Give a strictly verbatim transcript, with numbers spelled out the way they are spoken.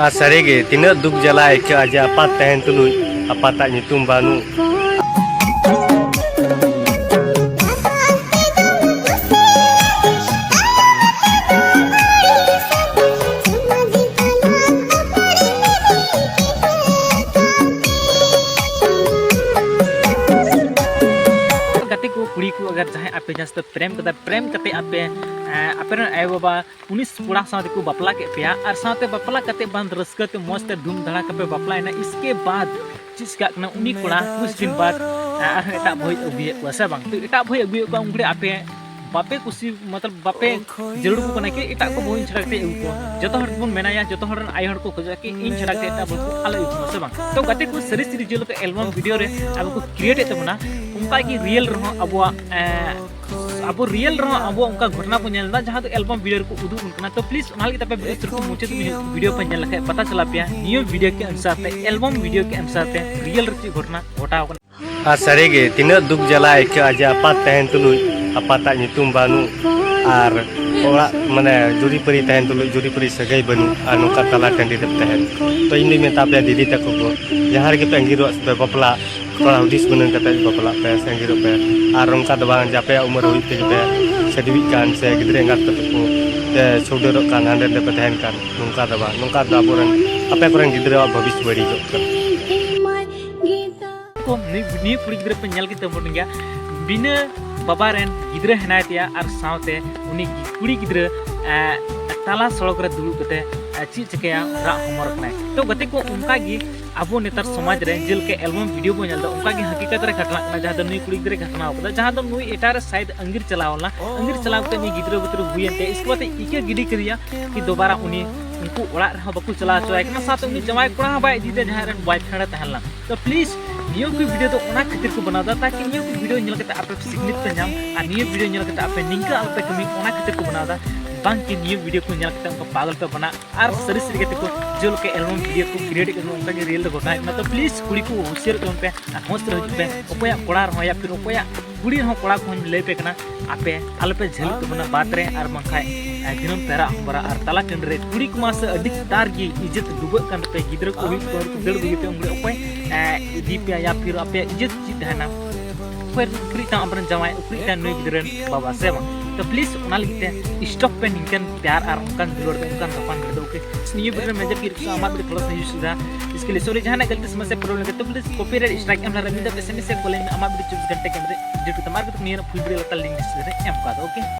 ᱟᱨ ᱥᱟᱹᱨᱤᱜᱮ ᱛᱤᱱᱟᱹᱜ ᱫᱩᱠ ᱡᱟᱞᱟ ᱟᱹᱭᱠᱟᱹᱜᱼᱟ ᱡᱮ ᱟᱯᱟᱛ ᱛᱟᱦᱮᱱ ᱛᱩᱞᱩᱡ ᱟᱯᱟᱛᱟᱜ ᱧᱩᱛᱩᱢ ᱵᱟᱹᱱᱩᱜ᱾ ᱜᱟᱛᱮ ᱠᱚ, ᱠᱩᱲᱤ ᱠᱚ, ᱟᱜᱟᱨ ᱡᱟᱦᱟᱸᱭ ᱟᱯᱮ ᱡᱟᱦᱟᱸ ᱥᱟᱛᱮ ᱯᱨᱮᱢ ᱠᱟᱫᱟ, ᱯᱨᱮᱢ ᱠᱟᱛᱮ ᱟᱯᱮ, ᱮᱸ, ᱟᱯᱮ ᱨᱮᱱ ᱟᱭᱳ ᱵᱟᱵᱟ ᱩᱱᱤ ᱠᱚᱲᱟ ᱥᱟᱶ ᱛᱮᱠᱚ ᱵᱟᱯᱞᱟ ᱠᱮᱫ ᱯᱮᱭᱟ, ᱟᱨ ᱥᱟᱶᱛᱮ ᱵᱟᱯᱞᱟ ᱠᱟᱛᱮ ᱵᱟᱝ ᱨᱟᱹᱥᱠᱟᱹ ᱛᱮ ᱢᱚᱡᱽ ᱛᱮ ᱫᱷᱩᱢ ᱫᱷᱟᱲᱟ ᱠᱟᱯᱮ ᱵᱟᱯᱞᱟᱭᱮᱱᱟ, ᱤᱥᱠᱮ ᱵᱟᱫ ᱪᱮᱫ ᱪᱤᱠᱟᱜ ᱠᱟᱱᱟ, ᱩᱱᱤ ᱠᱚᱲᱟ ᱠᱩᱪ ᱫᱤᱱ ᱵᱟᱫ, ᱟ, ᱟᱨᱦᱚᱸ ᱮᱴᱟᱜ ᱵᱟᱹᱦᱩᱭ ᱟᱹᱜᱩᱭᱮᱫ ᱠᱚᱣᱟ, ᱥᱮ ᱵᱟᱝ? ᱛᱚ ᱮᱴᱟᱜ ᱵᱟᱹᱦᱩᱭ ᱟᱹᱜᱩᱭᱮᱫ ᱠᱚᱣᱟ, ᱩᱱᱠᱩ ᱟᱯᱮ ᱵᱟᱯᱮ ᱠᱩᱥᱤ, ᱢᱚᱛᱞᱚᱵ ᱵᱟᱯᱮ ᱡᱟᱹᱨᱩᱲ ᱠᱚ ᱠᱟᱱᱟ ᱠᱤ ᱮᱴᱟᱜ ᱠᱚ ᱵᱟᱹᱦᱩᱧ ᱪᱷᱟᱲᱟ ᱠᱟᱛᱮ ᱟᱹᱜᱩ ᱠᱚᱣᱟ? ᱡᱚᱛᱚ ᱦᱚᱲ ᱵᱚᱱ ᱢᱮᱱᱟᱭᱟ, ᱡᱚᱛᱚ ᱦᱚᱲ ᱨᱮᱱ ᱟᱭᱳ ᱦᱚᱲ ᱠᱚ ᱠᱷᱚᱡᱚᱜᱼᱟ ᱠᱤ ᱤᱧ ᱪᱷᱟᱲᱟ ᱠᱟᱛᱮ ᱮᱴᱟᱜ ᱵᱟᱹᱦᱩ ᱠᱚ ᱟᱞᱚ ᱟᱹᱜᱩ ᱠᱚᱢᱟ, ᱥᱮ ᱵᱟᱝ? ᱛᱚ ᱜᱟᱛᱮ ᱠᱚ, ᱥᱟᱹᱨᱤ ᱥᱟᱹᱨᱤ ᱡᱮ ᱞᱮᱠᱟ ᱮᱞᱵᱟᱢ ᱵᱷᱤᱰᱤᱭᱳ ᱨᱮ ᱟᱵᱚ ᱠᱚ ᱠᱨᱤᱭᱮᱴ ᱮᱫ ᱛᱟᱵᱚᱱᱟ, ᱚᱱᱠᱟ ᱜᱮ ᱨᱤᱭᱮᱞ ᱨᱮᱦᱚᱸ ᱟᱵᱚᱣᱟᱜ, ᱮᱸ, ᱟᱵᱚ ᱨᱤᱭᱮᱞ ᱨᱮᱦᱚᱸ ᱟᱵᱚ ᱚᱱᱠᱟ ᱜᱷᱚᱴᱚᱱᱟ ᱵᱚᱱ ᱧᱮᱞ ᱮᱫᱟ, ᱡᱟᱦᱟᱸ ᱫᱚ ᱮᱞᱵᱟᱢ ᱵᱷᱤᱰᱤᱭᱳ ᱨᱮᱠᱚ ᱩᱫᱩᱜ ᱵᱚᱱ ᱠᱟᱱᱟ᱾ ᱛᱚ ᱯᱞᱤᱡ, ᱚᱱᱟ ᱞᱟᱹᱜᱤᱫ ᱟᱯᱮ ᱵᱷᱤᱰᱤᱭᱳ ᱥᱩᱨ ᱠᱷᱚᱱ ᱢᱩᱪᱟᱹᱫ ᱫᱷᱟᱹᱵᱤᱡ ᱵᱷᱤᱰᱤᱭᱳ ᱯᱮ ᱧᱮᱞ ᱞᱮᱠᱷᱟᱡ ᱯᱟᱛᱟ ᱪᱟᱞᱟᱣ ᱯᱮᱭᱟ, ᱱᱤᱭᱟᱹ ᱵᱷᱤᱰᱤᱭᱳ ᱠᱮ ᱚᱱᱩᱥᱟᱨ ᱛᱮ, ᱮᱞᱵᱟᱢ ᱵᱷᱤᱰᱤᱭᱳ ᱠᱮ ᱚᱱᱩᱥᱟᱨ ᱛᱮ ᱨᱤᱭᱮᱞ ᱨᱮ ᱪᱮᱫ ᱜᱷᱚᱴᱚᱱᱟ ᱜᱷᱚᱴᱟᱣ ᱠᱟᱱᱟ᱾ ᱟᱨ ᱥᱟᱹᱨᱤᱜᱮ ᱛᱤᱱᱟᱹᱜ ᱫᱩᱠ ᱡᱟᱞᱟ ᱟᱹᱭᱠᱟᱹᱜᱼᱟ ᱡᱮ ᱟᱯᱟᱛ ᱛᱟᱦᱮᱱ ᱛᱩᱞᱩᱡ ᱟᱯᱟᱛᱟᱜ ᱧᱩᱛᱩᱢ ᱵᱟᱹᱱᱩᱜ, ᱟᱨ ᱚᱲᱟᱜ ᱢᱟᱱᱮ ᱡᱩᱨᱤᱯᱟᱹᱨᱤ ᱛᱟᱦᱮᱱ ᱛᱩᱞᱩᱡ ᱡᱩᱨᱤᱯᱟᱹᱨᱤ ᱥᱟᱹᱜᱟᱹᱭ ᱵᱟᱹᱱᱩᱜ, ᱟᱨ ᱱᱚᱝᱠᱟ ᱛᱟᱞᱟ ᱴᱟᱺᱰᱤ ᱨᱮᱢ ᱛᱟᱦᱮᱱ᱾ ᱛᱚ ᱤᱧ ᱫᱩᱧ ᱢᱮᱛᱟ ᱯᱮᱭᱟ ᱫᱤᱫᱤ ᱛᱟᱠᱚ ᱠᱚ, ᱡᱟᱦᱟᱸ ᱨᱮᱜᱮ ᱯᱮ ᱟᱸᱜᱤᱨᱚᱜ ᱥᱮ ᱯᱮ ᱵᱟᱯᱞᱟᱜ, ᱛᱷᱚᱲᱟ ᱦᱩᱫᱤᱥ ᱜᱩᱱᱟᱹᱱ ᱠᱟᱛᱮ ᱵᱟᱯᱞᱟᱜ ᱯᱮ ᱥᱮ ᱟᱸᱜᱤᱨᱚᱜ ᱯᱮ᱾ ᱟᱨ ᱱᱚᱝᱠᱟ ᱫᱚ ᱵᱟᱝ ᱡᱮ ᱟᱯᱮᱭᱟᱜ ᱩᱢᱮᱨ ᱦᱩᱭᱩᱜ ᱛᱮᱜᱮ ᱯᱮ ᱥᱟᱹᱰᱤᱣᱤᱜ ᱠᱟᱱ ᱥᱮ ᱜᱤᱫᱽᱨᱟᱹ ᱮᱸᱜᱟᱛ ᱠᱟᱛᱮ ᱠᱚ ᱯᱮ ᱪᱷᱩᱰᱟᱹᱨᱚᱜ ᱠᱟᱱ, ᱦᱟᱸᱰᱮ ᱱᱟᱰᱮ ᱯᱮ ᱛᱟᱦᱮᱱ ᱠᱟᱱ, ᱱᱚᱝᱠᱟ ᱫᱚ ᱵᱟᱝ᱾ ᱱᱚᱝᱠᱟ ᱫᱚ ᱟᱵᱚᱨᱮᱱ, ᱟᱯᱮ ᱠᱚᱨᱮᱱ ᱜᱤᱫᱽᱨᱟᱹᱣᱟᱜ ᱵᱷᱚᱵᱤᱥ ᱵᱟᱹᱲᱤᱡᱚᱜ ᱠᱟᱱᱟ᱾ ᱠᱚ ᱱᱩᱭ, ᱱᱩᱭ ᱠᱩᱲᱤ ᱜᱤᱫᱽᱨᱟᱹ ᱯᱮ ᱧᱮᱞ ᱠᱮᱫ ᱛᱟᱵᱚᱱ ᱜᱮᱭᱟ, ᱵᱤᱱᱟᱹ ᱵᱟᱵᱟ ᱨᱮᱱ ᱜᱤᱫᱽᱨᱟᱹ ᱦᱮᱱᱟᱭ ᱛᱟᱭᱟ ᱟᱨ ᱥᱟᱶᱛᱮ ᱩᱱᱤ ᱠᱩᱲᱤ ᱜᱤᱫᱽᱨᱟᱹ, ᱮ, ᱛᱟᱞᱟ ᱥᱚᱲᱚᱠ ᱨᱮ ᱫᱩᱲᱩᱵ ᱠᱟᱛᱮ, ᱮ, ᱪᱮᱫ ᱪᱤᱠᱟᱹᱭᱟ, ᱨᱟᱜ ᱦᱚᱢᱚᱨ ᱠᱟᱱᱟᱭ᱾ ᱛᱚ ᱜᱟᱛᱮ ᱠᱚ, ᱚᱱᱠᱟ ᱜᱮ ᱟᱵᱚ ᱱᱮᱛᱟᱨ ᱥᱚᱢᱟᱡᱽ ᱨᱮ ᱡᱮᱞᱮᱠᱟ ᱮᱞᱵᱟᱢ ᱵᱷᱤᱰᱤᱭᱳ ᱵᱚᱱ ᱧᱮᱞ ᱮᱫᱟ, ᱚᱱᱠᱟ ᱜᱮ ᱦᱟᱹᱠᱤᱠᱟᱛ ᱨᱮ ᱜᱷᱟᱴᱱᱟᱜ ᱠᱟᱱᱟ, ᱡᱟᱦᱟᱸ ᱫᱚ ᱱᱩᱭ ᱠᱩᱲᱤ ᱜᱤᱫᱽᱨᱟᱹ ᱜᱷᱟᱴᱱᱟᱣ ᱠᱟᱫᱟ, ᱡᱟᱦᱟᱸ ᱫᱚ ᱱᱩᱭ ᱮᱴᱟᱜ ᱨᱮ ᱥᱟᱭᱮᱫ ᱟᱸᱜᱤᱨ ᱪᱟᱞᱟᱣ ᱞᱮᱱᱟ, ᱟᱸᱜᱤᱨ ᱪᱟᱞᱟᱣ ᱠᱟᱛᱮ ᱱᱩᱭ ᱜᱤᱫᱽᱨᱟᱹ ᱯᱤᱫᱽᱨᱟᱹ ᱦᱩᱭᱮᱱ ᱛᱮ ᱤᱥᱠᱮ ᱵᱟᱫ ᱤᱠᱟᱹ ᱜᱤᱰᱤ ᱠᱟᱫᱮᱭᱟ ᱠᱤ ᱫᱚᱵᱟᱨᱟ ᱩᱱᱤ ᱩᱱᱠᱩ ᱚᱲᱟᱜ ᱨᱮᱦᱚᱸ ᱵᱟᱠᱚ ᱪᱟᱞᱟᱣ ᱦᱚᱪᱚᱣᱟᱭ ᱠᱟᱱᱟ, ᱥᱟᱶᱛᱮ ᱩᱱᱤ ᱡᱟᱶᱟᱭ ᱠᱚᱲᱟ ᱦᱚᱸ ᱵᱟᱭ ᱤᱫᱤᱭᱮᱫᱟ ᱡᱟᱦᱟᱸᱭ ᱨᱮᱱ ᱵᱚᱭᱯᱷᱨᱮᱱᱰ ᱮ ᱛᱟᱦᱮᱸ ᱞᱮᱱᱟ᱾ ᱛᱚ ᱯᱞᱤᱡ, ᱱᱤᱭᱟᱹ ᱠᱚ ᱵᱷᱤᱰᱤᱭᱳ ᱫᱚ ᱚᱱᱟ ᱠᱷᱟᱹᱛᱤᱨ ᱠᱚ ᱵᱮᱱᱟᱣ ᱮᱫᱟ ᱛᱟᱠᱤ ᱱᱤᱭᱟᱹ ᱠᱚ ᱵᱷᱤᱰᱤᱭᱳ ᱧᱮᱞ ᱠᱟᱛᱮ ᱟᱯᱮ ᱥᱤᱠᱷᱱᱟᱹᱛ ᱯᱮ ᱧᱟᱢ, ᱟᱨ ᱱᱤᱭᱟᱹ ᱵᱷᱤᱰᱤᱭᱳ ᱧᱮᱞ ᱠᱟᱛᱮ ᱟᱯᱮ ᱱᱤᱝᱠᱟᱹ ᱟᱞᱚ ᱯᱮ ᱠᱟᱹᱢᱤ, ᱚᱱᱟ ᱠᱷᱟᱹᱛᱤᱨ ᱠᱚ ᱵᱮᱱᱟᱣ ᱮᱫᱟ᱾ ᱵᱟᱝ ᱠᱤ ᱱᱤᱭᱟᱹ ᱵᱷᱤᱰᱤᱭᱳ ᱠᱚ ᱧᱮᱞ ᱠᱟᱛᱮ ᱚᱱᱠᱟ ᱯᱟᱜᱚᱞ ᱯᱮ ᱵᱮᱱᱟᱜ᱾ ᱟᱨ ᱥᱟᱹᱨᱤ ᱥᱟᱹᱨᱤ ᱜᱟᱛᱮ ᱠᱚ, ᱡᱮᱞᱮᱠᱟ ᱮᱞᱵᱟᱢ ᱵᱷᱤᱰᱤᱭᱳ ᱠᱚ ᱠᱨᱤᱭᱮᱴ ᱮᱫ ᱠᱟᱱᱟ, ᱚᱱᱠᱟ ᱜᱮ ᱨᱤᱭᱮᱞ ᱨᱮ ᱜᱷᱚᱴᱟᱣ ᱦᱩᱭᱩᱜ ᱠᱟᱱᱟ᱾ ᱛᱚ ᱯᱞᱤᱡ, ᱠᱩᱲᱤ ᱠᱚ ᱦᱩᱥᱤᱭᱟᱹᱨ ᱛᱟᱵᱚᱱ ᱯᱮ ᱟᱨ ᱦᱳᱥ ᱨᱮ ᱦᱤᱡᱩᱜ ᱯᱮ᱾ ᱚᱠᱚᱭᱟᱜ ᱠᱚᱲᱟ ᱨᱮᱦᱚᱸ ᱭᱟ ᱯᱷᱤᱨ ᱚᱠᱚᱭᱟᱜ ᱠᱩᱲᱤ ᱨᱮᱦᱚᱸ ᱠᱚᱲᱟ ᱠᱚᱦᱚᱸᱧ ᱞᱟᱹᱭ ᱯᱮ ᱠᱟᱱᱟ, ᱟᱯᱮ ᱟᱞᱚᱯᱮ ᱡᱷᱟᱹᱞᱤᱜ ᱛᱟᱵᱚᱱᱟ ᱵᱟᱫ ᱨᱮ, ᱟᱨ ᱵᱟᱝᱠᱷᱟᱡ, ᱮ, ᱫᱤᱱᱟᱹᱢ ᱯᱮᱨᱟ ᱦᱚᱸ ᱯᱮᱨᱟ ᱟᱨ ᱛᱟᱞᱟ ᱴᱟᱺᱰᱤ ᱨᱮ ᱠᱩᱲᱤ ᱠᱚᱢᱟ ᱥᱮ ᱟᱹᱰᱤ ᱛᱟᱨ ᱜᱮ ᱤᱡᱽᱡᱚᱛ ᱰᱩᱵᱟᱹᱜ ᱠᱟᱱ ᱛᱟᱯᱮ, ᱜᱤᱫᱽᱨᱟᱹ ᱠᱚ ᱦᱩᱭᱩᱜ ᱠᱟᱱ ᱫᱟᱹᱲ ᱵᱟᱹᱜᱤ ᱯᱮ, ᱩᱱ ᱚᱠᱚᱭ ᱤᱫᱤ ᱯᱮᱭᱟ ᱭᱟ ᱯᱷᱤᱨ ᱟᱯᱮᱭᱟᱜ ᱤᱡᱽᱡᱚᱛ ᱪᱮᱫ ᱛᱟᱦᱮᱱᱟ? ᱚᱠᱚᱭ ᱩᱠᱷᱨᱤᱡ ᱛᱟᱢ ᱟᱢᱨᱮᱱ ᱡᱟᱶᱟᱭ, ᱩᱠᱷᱨᱤᱡ ᱛᱟᱭ ᱱᱩᱭ ᱜᱤᱫᱽᱨᱟᱹ ᱨᱮᱱ ᱵᱟᱵᱟ, ᱥᱮ ᱵᱟᱝ? ᱛᱚ ᱯᱞᱤᱡ ᱚᱱᱟ ᱞᱟᱹᱜᱤᱫ ᱛᱮ ᱥᱴᱚᱯ ᱯᱮ ᱱᱤᱝᱠᱟᱹᱱ ᱯᱮᱭᱟᱨ ᱟᱨ ᱚᱱᱠᱟᱱ ᱫᱩᱞᱟᱹᱲ ᱫᱚ, ᱚᱱᱠᱟᱱ ᱛᱟᱯᱟᱢ ᱨᱮᱫᱚ, ᱳᱠᱮ? ᱱᱤᱭᱟᱹ ᱵᱷᱤᱰᱤᱭᱳ ᱨᱮ ᱢᱮᱡᱚᱨ ᱠᱤ ᱨᱤᱠᱥ ᱟᱢᱟᱜ ᱵᱷᱤᱰᱤᱭᱳ ᱛᱷᱚᱲᱟ ᱥᱟ ᱤᱭᱩᱡᱽ ᱞᱮᱫᱟ, ᱤᱥᱠᱮ ᱞᱤᱭᱮ ᱥᱚᱨᱤ, ᱡᱟᱦᱟᱱᱟᱜ ᱜᱟᱞᱛᱤ ᱥᱚᱢᱚᱥᱥᱟ ᱯᱨᱚᱵᱞᱮᱢ ᱞᱟᱹᱜᱤᱫ ᱛᱚ ᱯᱞᱤᱡ ᱠᱚᱯᱤᱨᱟᱭᱤᱴ ᱥᱴᱨᱟᱭᱤᱠ ᱮᱢ ᱞᱟᱦᱟᱨᱮ ᱢᱤᱫ ᱫᱷᱟᱣ ᱮᱥ ᱮᱢ ᱮᱥ ᱥᱮ ᱠᱚᱞ ᱟᱹᱧ ᱢᱮ, ᱟᱢᱟᱜ ᱵᱷᱤᱰᱤᱭᱳ ᱪᱚᱵᱵᱤᱥ ᱜᱷᱚᱱᱴᱟ ᱠᱮᱢᱨᱟ ᱮᱰᱤᱴ ᱠᱟᱛᱮ ᱟᱢᱟᱜ ᱵᱷᱤᱰᱤᱭᱳ ᱪᱚᱵᱵᱤᱥ ᱜᱷᱚᱱᱴᱟ ᱞᱤᱝᱠ ᱰᱤᱥᱠᱨᱤᱯᱥᱚᱱ ᱨᱮ ᱮᱢ ᱠᱟᱫᱟ, ᱳᱠᱮ?